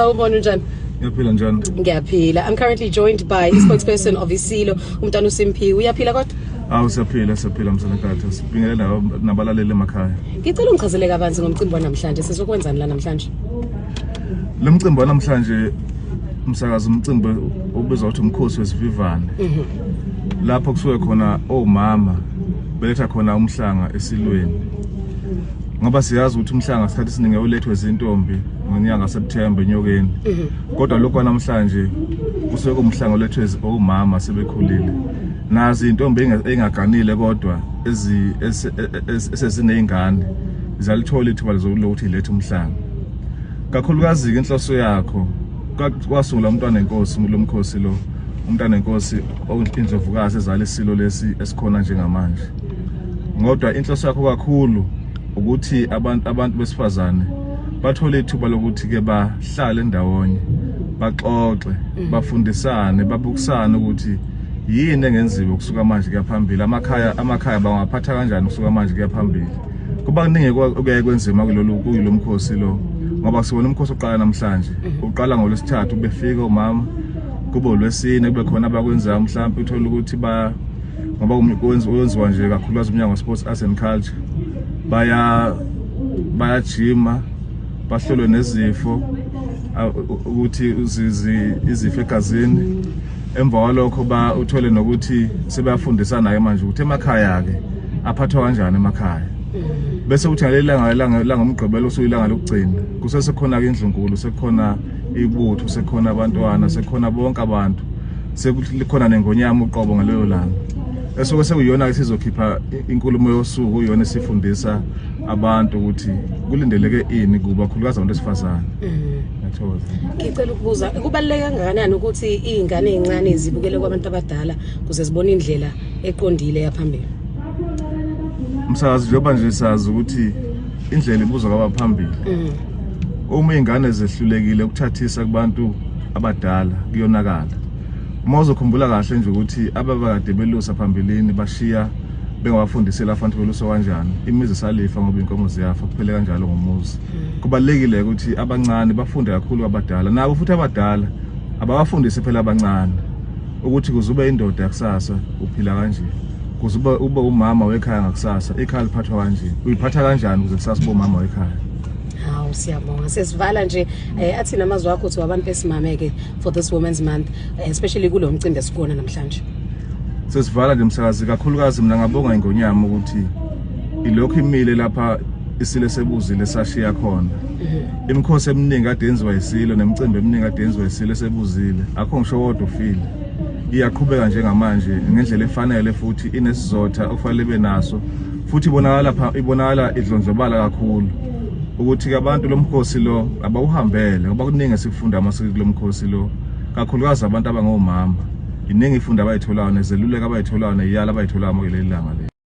Sawubona, unjani? Ngiyaphila, njani? Ngiyaphila. I'm currently joined by spokesperson of Isilo, umntwana uSimphiwe. Uyaphila kodwa? Awu, siyaphila, siyaphila msanakatha. Sibingelela nabalaleli emakhaya. Ngicela ungichazele kabanzi ngomcimbi wanamhlanje. Sizokwenzani la namhlanje? Lo mcimbi wanamhlanje, umsakazi, umcimbi obizwa ukuthi umkhosi wesivivane. Lapho kusuke khona omama beletha khona umhlanga esilweni. Ngoba siyazi ukuthi umhlanga isikhathi esiningi ulethwe izintombi ngonyaka September enyokeni. Kodwa lokho namhlanje kusuke kumhlanga olethwe omama sebekhulile. Nazi intombi engaganile kodwa ezi esezinezingane ziyalithola ithuba lokuthi ilethe umhlanga. Kakhulukazi ke inhloso yakho kwasungula umntwana enkosi lo mkhosi lo, umntwana enkosi indlovukazi ezala isilo lesi esikhona njengamanje. Ngodwa inhloso yakho kakhulu ukuthi abantu besifazane bathole ithuba lokuthi ke bahlale ndawonye, baxoxe, bafundisane, babukisane ukuthi yini engenziwa kusuka manje kuya phambili, amakhaya bangaphatha kanjani kusuka manje kuya phambili. Kuba kuningi okuyaye kwenziwa kulolu kuyilo mkhosi lo, ngoba sibona umkhosi oqala namhlanje, uqala ngolwesithathu, befika omama, kube olwesine kube khona abakwenzayo, mhlawumbe uthole ukuthi ba ngoba kwenziwa nje kakhulukazi umnyango sports, arts and culture, bayajima, bahlolwe nezifo ukuthi izifo egazini. Emva kwalokho ba uthole nokuthi sebeyafundisana ke manje ukuthi emakhaya ke aphathwa kanjani emakhaya. Bese kuthi ngaleli langa langomgqibelo, usuyilanga lokugcina, kusesekhona ke indlunkulu, sekukhona ibutho, sekukhona abantwana, sekukhona bonke abantu, sekukhona nengonyama uqobo ngalelo langa, esuke sekuyiyona ke sizokhipha inkulumo yosuku, iyona esifundisa abantu ukuthi kulindeleke ini kuba khulukazi abantu besifazane. Ngiyathokoza. Ngicela ukubuza, kubaluleke kangakanani ukuthi izingane ezincane zibukele kwabantu abadala ukuze zibone indlela eqondile yaphambili? Msakazi, njengoba nje sazi ukuthi indlela ibuzwa kwabaphambili, uma iy'ngane zehlulekile ukuthathisa kubantu abadala, kuyonakala. Uma uzokhumbula kahle nje ukuthi ababekade belusa phambilini bashiya bengabafundisile abantu belusa kanjani, imizi salifa ngoba inkomo ziyafa, kuphele kanjalo ngomuzi. Kubalulekile ukuthi abancane bafunde kakhulu kwabadala, nabo futhi abadala ababafundise phela abancane ukuthi kuze ube indoda yakusasa uphila kanje, kuze ube umama wekhaya ngakusasa ikhaya liphathwa kanje, uyiphatha kanjani ukuze kusasa ube umama wekhaya. Hawu, siyabonga. Sesivala nje, athini amazwi akho uthi wabantu besimame ke for this Women's Month, especially kulo mcimbi esikuwona namhlanje? Sesivala nje, msakazi, kakhulukazi mina ngabonga ingonyama ukuthi ilokhu imile lapha isilo sebuzile sashiya khona. Imikhosi eminingi kade yenziwa isilo nemicimbi eminingi kade yenziwa isilo esebuzile, akho ngisho wodwa ufile. Iyaqhubeka njengamanje ngendlela efanele futhi inesizotha okufanele ibe naso, futhi ibonakala idlondlobala kakhulu ukuthi abantu lo mkhosi lo abawuhambele, ngoba kuningi esikufunda amasiko kulo mkhosi lo, kakhulukazi abantu abangomama, iningi ifundo abayitholayo nezeluleko abayitholayo neyala abayitholayo kuleli langa leli.